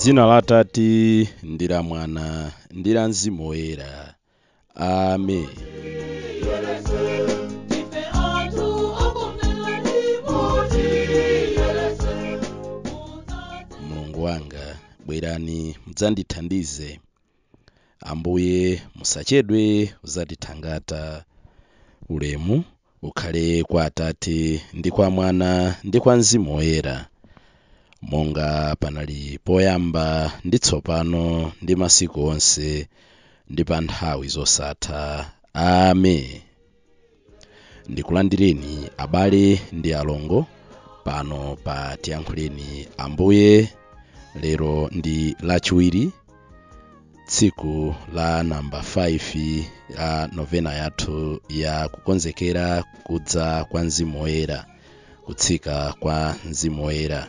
M'dzina la Atate ndi la Mwana ndi la Mzimu Woyera. Amen. Mulungu wanga, bwerani mudzandithandize. Ambuye musachedwe kudzatithangata. Ulemu ukhale kwa Atate ndi kwa Mwana ndi kwa Mzimu Woyera, monga panali poyamba ndi tsopano ndi masiku onse ndi pa nthawi zosatha. Amen. Ndikulandireni abale ndi alongo pano pa Tiyankhuleni Ambuye. Lero ndi lachiwiri, tsiku la namba 5 la novena yathu ya kukonzekera kudza kwa Mzimu Woyera, kutsika kwa Mzimu Woyera.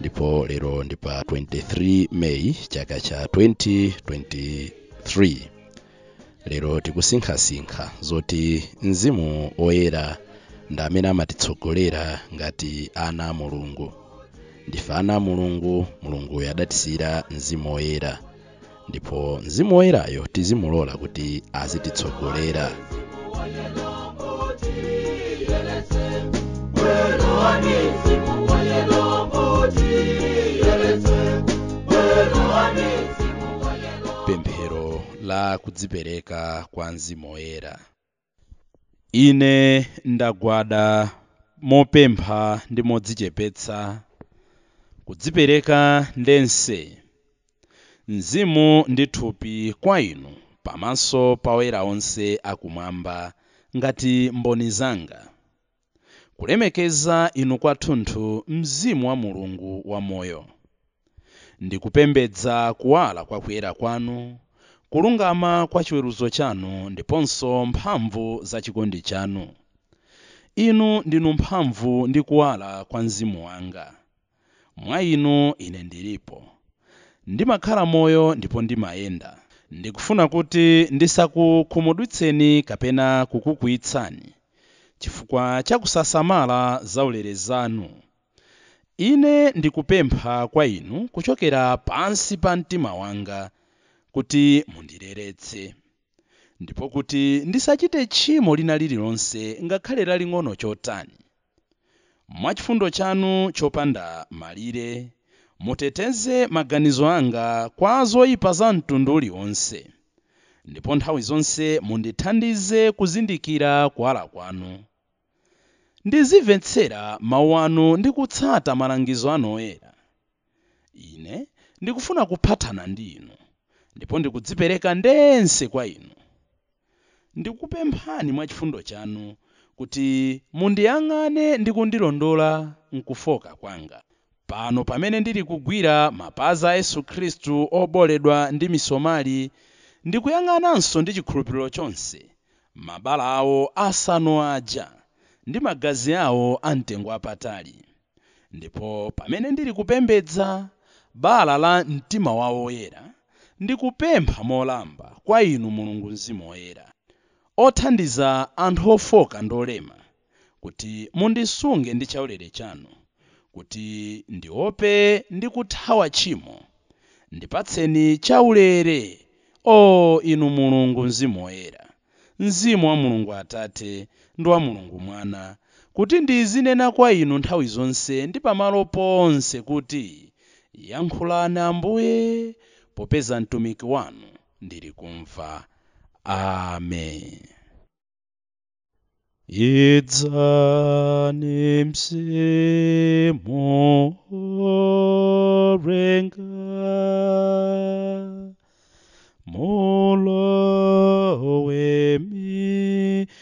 Ndipo lero ndi pa 23 Meyi chaka cha 2023. Lero tikusinkhasinkha zoti Mzimu Woyera ndi amene amatitsogolera ngati ana a Mulungu. Ndife ana a Mulungu, Mulunguyo adatisiyira Mzimu Woyera, ndipo Mzimu Woyerayo tizimulola kuti azititsogolera. Pemphero la kudzipereka kwa Mzimu Woyera. Ine ndagwada mopempha ndi modzichepetsa, kudzipereka ndense, mzimu ndi thupi kwa inu pamaso pa oyera onse akumwamba ngati mboni zanga, kulemekeza inu kwathunthu Mzimu wa Mulungu wamoyo. Ndikupembedza kuwala kwa kuyera kwanu, kulungama kwa chiweruzo chanu ndiponso mphamvu za chikondi chanu. Inu ndinu mphamvu ndi kuwala kwa mzimu wanga. Mwa inu ine ndilipo, ndimakhala moyo ndipo ndimayenda. Ndikufuna kuti ndisakukhumudwitseni kapena kukukwiyitsani chifukwa cha kusasamala zaulere zanu. Ine ndikupempha kwa inu kuchokera pansi pa mtima wanga kuti mundireretse, ndipo kuti ndisachite tchimo lina lililonse ngakhale laling'ono chotani. Mwachifundo chanu chopanda malire, muteteze maganizo anga kwa zoyipa za mtundu uliwonse, ndipo nthawi zonse mundithandize kuzindikira kuwala kwanu. Ndizimvetsera mawu anu ndi kutsata malangizo anu oyera. Ine ndikufuna kuphatana ndi inu, ndipo ndikudzipereka ndense kwa inu. Ndikukupemphani mwachifundo chanu kuti mundiyang'ane ndi kundilondola m'kufoka kwanga. Pano pamene ndili kugwira mapazi a Yesu Khristu oboledwa ndi misomali, ndikuyang'ananso ndi chikhulupiriro chonse mabala awo asanu aja ndi magazi awo amtengo wapatali. Ndipo pamene ndili kupembedza bala la mtima wawo woyera, ndikupempha molamba kwa inu Mulungu Mzimu Woyera, othandiza anthu ofoka ndi olema, kuti mundisunge ndi chaulere chanu, kuti ndiope ndi kuthawa tchimo. Ndipatseni chaulere, o inu Mulungu Mzimu Woyera, Mzimu wa Mulungu Atate ndi wa Mulungu Mwana, kuti ndizinena kwa inu nthawi zonse ndi pamalo ponse kuti, yankhulani Ambuye, popeza mtumiki wanu ndili kumva. Amen. Idzani Mzimu worenga, mulowe mitima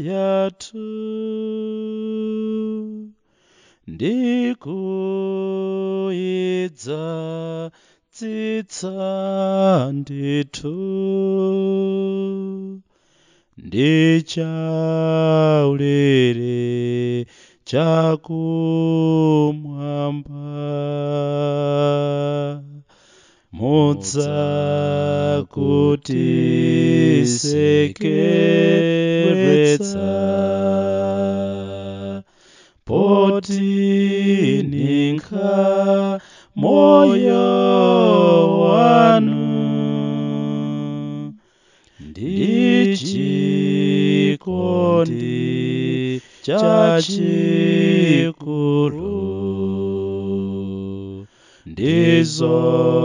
yathu, ndikuidza tsitsa ndithu, ndi chaulere chakumwamba. Mudza kutisekeretsa, poti ninkha moyo wanu ndi chikondi chachikulu ndizonse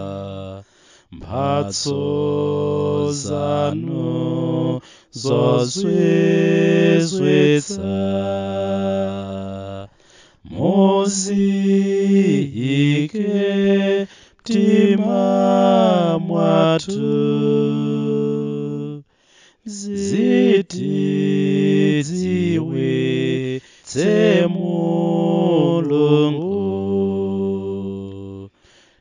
zinatisowa mphatso zanu zozizwitsa muziyike mtima mwathu zitidziwitse Mulungu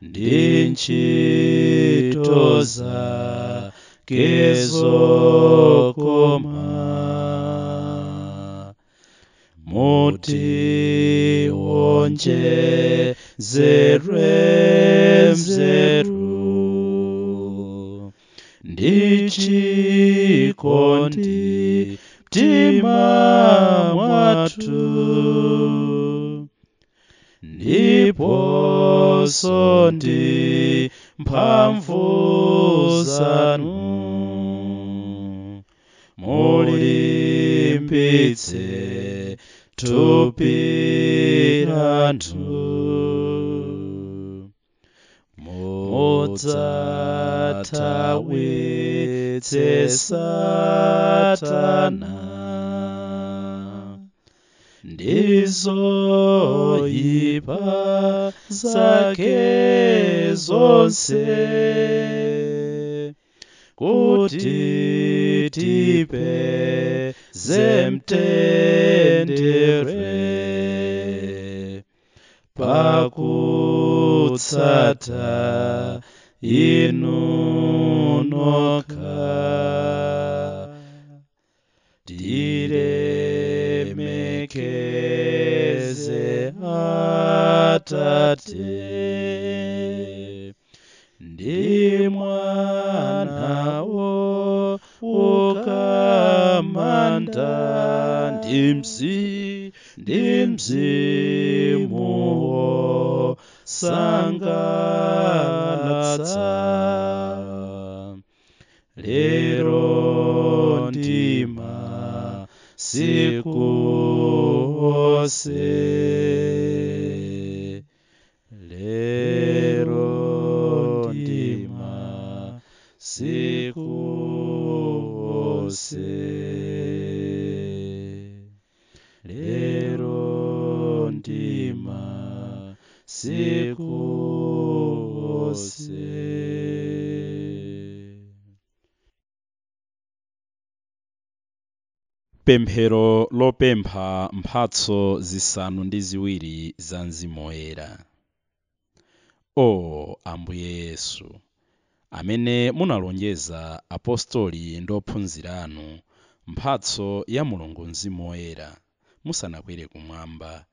ndi ntchito zake zokoma mutiwonjezere nzeru ndi chikondi mtima mwathu ndiponso ndi mphamvu zanu mulimbitse thupi lathu mudzathawitse Satana ndizoyipa zake zonse kuti tipeze mtendere pakutsata inu nokha tilemekeze Atate ndi Mwanawo wokamanda ndi Mzimu wosangalatsa lero ndi masiku onse lero ndi masiku onse lero ndi masiku onse. Pemphero lopempha mphatso zisanu ndi ziwiri za Mzimu Woyera. O Ambuye Yesu, amene munalonjeza apostoli ndi ophunzira anu mphatso ya Mulungu Mzimu Woyera musanakwere kumwamba,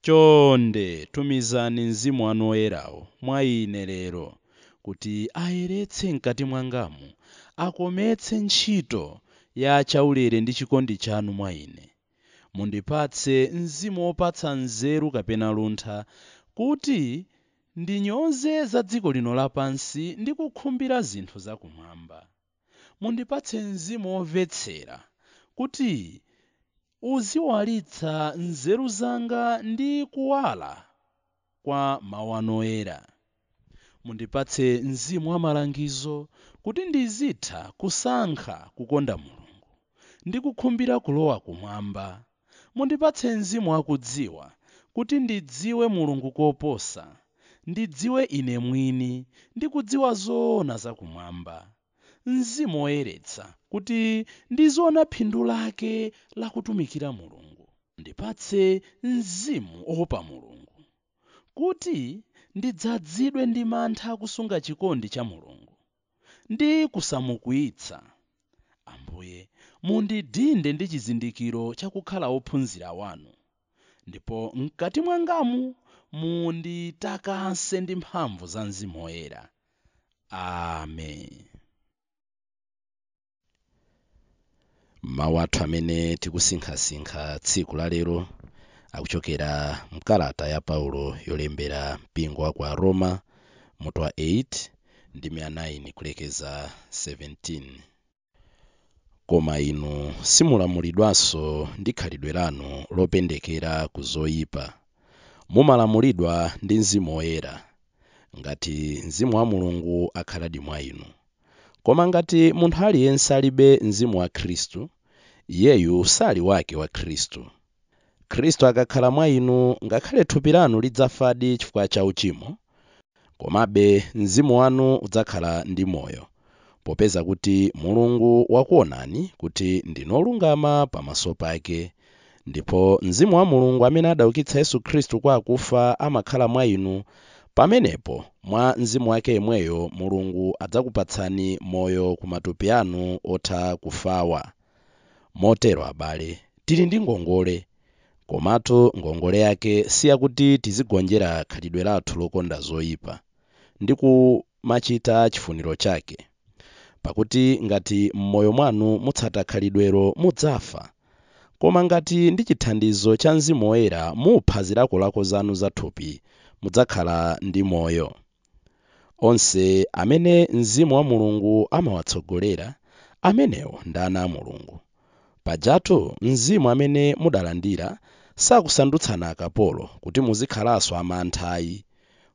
chonde tumizani Mzimu wanu Woyerawo mwa ine lero kuti ayeretse mkati mwangamu, akometse ntchito ya chaulere ndi chikondi chanu mwa ine. Mundipatse mzimu wopatsa nzeru kapena luntha kuti ndinyoze za dziko lino lapansi ndi kukhumbira zinthu zakumwamba. Mundipatse mzimu womvetsera kuti uziwalitsa nzeru zanga ndi kuwala kwa mawu anu oyera. Mundipatse mzimu wa malangizo kuti ndizitha kusankha kukonda Mulungu ndi kukhumbira kulowa kumwamba. Mundipatse mzimu wakudziwa kuti ndidziwe Mulungu koposa, ndidziwe ine mwini ndi kudziwa zoona zakumwamba. Mzimu woyeretsa kuti ndiziona phindu lake la kutumikira Mulungu. Mundipatse mzimu woopa Mulungu kuti ndidzazidwe ndi mantha akusunga chikondi cha Mulungu ndi kusamukwiyitsa. Ambuye, mundidinde ndi chizindikiro chakukhala wophunzira wanu, ndipo m'kati mwangamu munditakase ndi mphamvu za Mzimu Woyera. Amen. Mawu athu amene tikusinkhasinkha tsiku la lero akuchokera mkalata ya Paulo yolembera mpingo wa ku Aroma mutu wa 8 ndime ya 9 kulekeza 17. Koma inu simulamulidwanso ndi khalidwe lanu lopendekera ku zoyipa. Mumalamulidwa ndi Mzimu Woyera, ngati Mzimu wa Mulungu akhaladi mwa inu. Koma ngati munthu aliyense alibe Mzimu wa Khristu, iyeyu sali wake wa Khristu. Khristu akakhala mwa inu, ngakhale thupi lanu lidzafadi chifukwa cha uchimo, komabe mzimu wanu udzakhala ndi moyo, popeza kuti Mulungu wakuonani kuti ndinu olungama pamaso pake. Ndipo Mzimu wa Mulungu amene adaukitsa Yesu Khristu kwa akufa amakhala mwa inu. Pamenepo mwa Mzimu wake yemweyo Mulungu adzakupatsani moyo ku matupi anu otha kufawa. Motero abale, tili ndi ngongole, komatu ngongole yake siyakuti tizigonjera khalidwe lathu lokonda zoyipa ndi kumachita chifuniro chake. Pakuti ngati m'moyo mwanu mutsata khalidwelo mudzafa. Koma ngati ndi chithandizo cha Mzimu Woyera mupha zilakolako zanu zathupi, mudzakhala ndi moyo. Onse amene Mzimu wa Mulungu amawatsogolera, amenewo ndi ana a Mulungu. Pajatu Mzimu amene mudalandira sakusandutsani akapolo kuti muzikhalanso amantha ayi,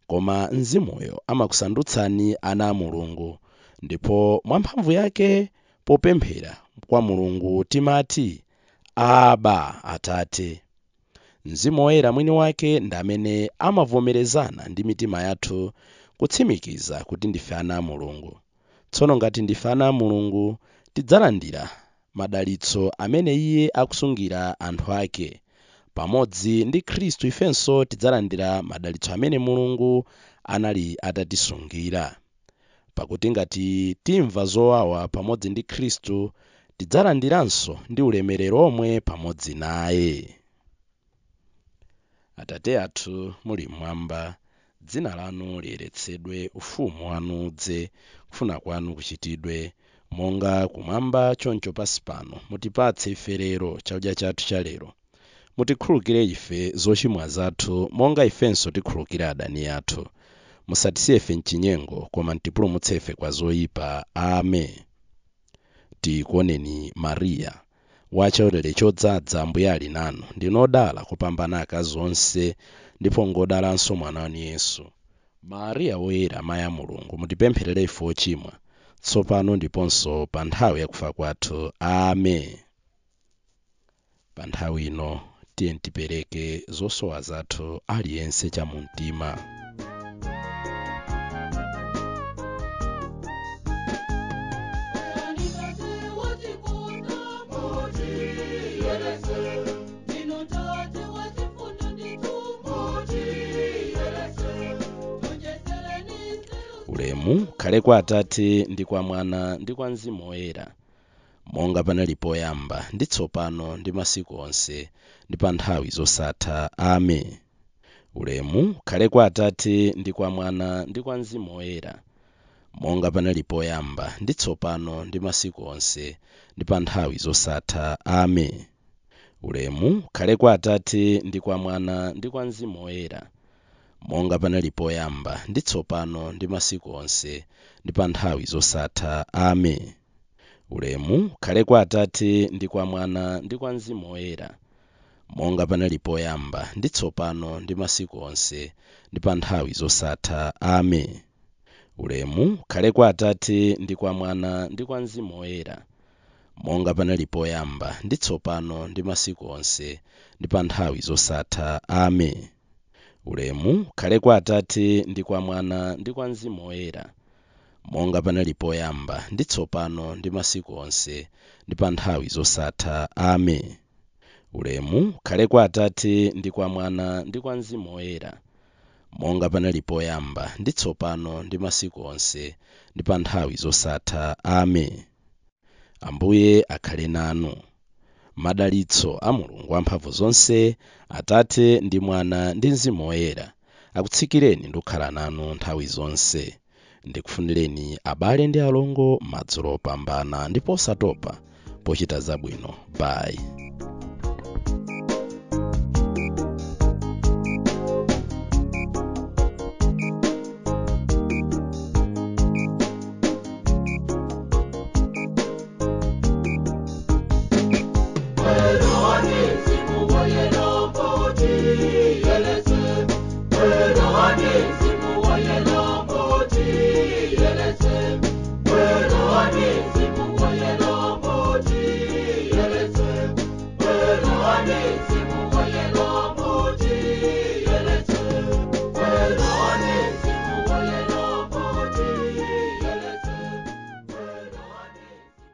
koma Mzimuyo amakusandutsani ana a Mulungu, ndipo mwa mphamvu yake popemphera kwa Mulungu timati, “Aba Atate.” Mzimu Woyera mwini wake ndi amene amavomerezana ndi mitima yathu kutsimikiza kuti ndife ana a Mulungu. Tsono ngati ndife ana a Mulungu, tidzalandira madalitso amene Iye akusungira anthu ake. Pamodzi ndi Khristu ifenso tidzalandira madalitso amene Mulungu anali atatisungira. Pakuti ngati timva zowawa pamodzi ndi Khristu, tidzalandiranso ndi ulemerero omwe pamodzi naye. Atate athu muli mmwamba, dzina lanu liyeretsedwe, ufumu wanu udze, kufuna kwanu kuchitidwe, monga kumwamba choncho pansi pano. Mutipatse ife lero chakudya chathu cha lero. Mutikhululukire ife zochimwa zathu, monga ifenso tikhululukira adani athu. Musatisiye ife mchinyengo, koma mutipulumutse ife kwa zoyipa. Amen. Tikuoneni Mariya, wachaulere chodzaza Ambuye ali nanu, ndinu odala kupambana akazi onse, ndipo ngodalanso mwana wanu Yesu. Mariya woyera amayi a Mulungu, mutipempherere ife ochimwa, tsopano ndiponso pa nthawi yakufa kwathu. Amen. Pa nthawi ino tiye tipereke zosowa zathu aliyense chamumtima. Ulemu ukhale kwa Atate ndi kwa Mwana ndi kwa Mzimu Woyera, monga panali poyamba ndi tsopano ndi masiku onse ndi pa nthawi zosatha. Amen. Ulemu ukhale kwa Atate ndi kwa Mwana ndi kwa Mzimu Woyera, monga panali poyamba ndi tsopano ndi masiku onse ndi pa nthawi zosatha. Amen. Ulemu ukhale kwa Atate ndi kwa Mwana ndi kwa Mzimu Woyera, monga panali poyamba ndi tsopano ndi masiku onse ndi pa nthawi zosatha. Amen. Ulemu ukhale kwa Atate ndi kwa Mwana ndi kwa Mzimu Woyera, monga panali poyamba ndi tsopano ndi masiku onse ndi pa nthawi zosatha. Amen. Ulemu ukhale kwa Atate ndi kwa Mwana ndi kwa Mzimu Woyera, monga panali poyamba ndi tsopano ndi masiku onse ndi pa nthawi zosatha. Amen. Ulemu ukhale kwa Atate ndi kwa Mwana ndi kwa Mzimu Woyera, monga panali poyamba ndi tsopano ndi masiku onse ndi pa nthawi zosatha. Amen. Ulemu ukhale kwa Atate ndi kwa Mwana ndi kwa Mzimu Woyera, monga panali poyamba ndi tsopano ndi masiku onse ndi pa nthawi zosatha. Amen. Ambuye akhale nanu. Madalitso a Mulungu wamphamvu zonse, Atate ndi Mwana ndi Mzimu Woyera, akutsikireni ndi kukhala nanu nthawi zonse. Ndikufunireni abale ndi alongo madzulo opambana ndipo osatopa. pochita zabwino. Bye. Mzimu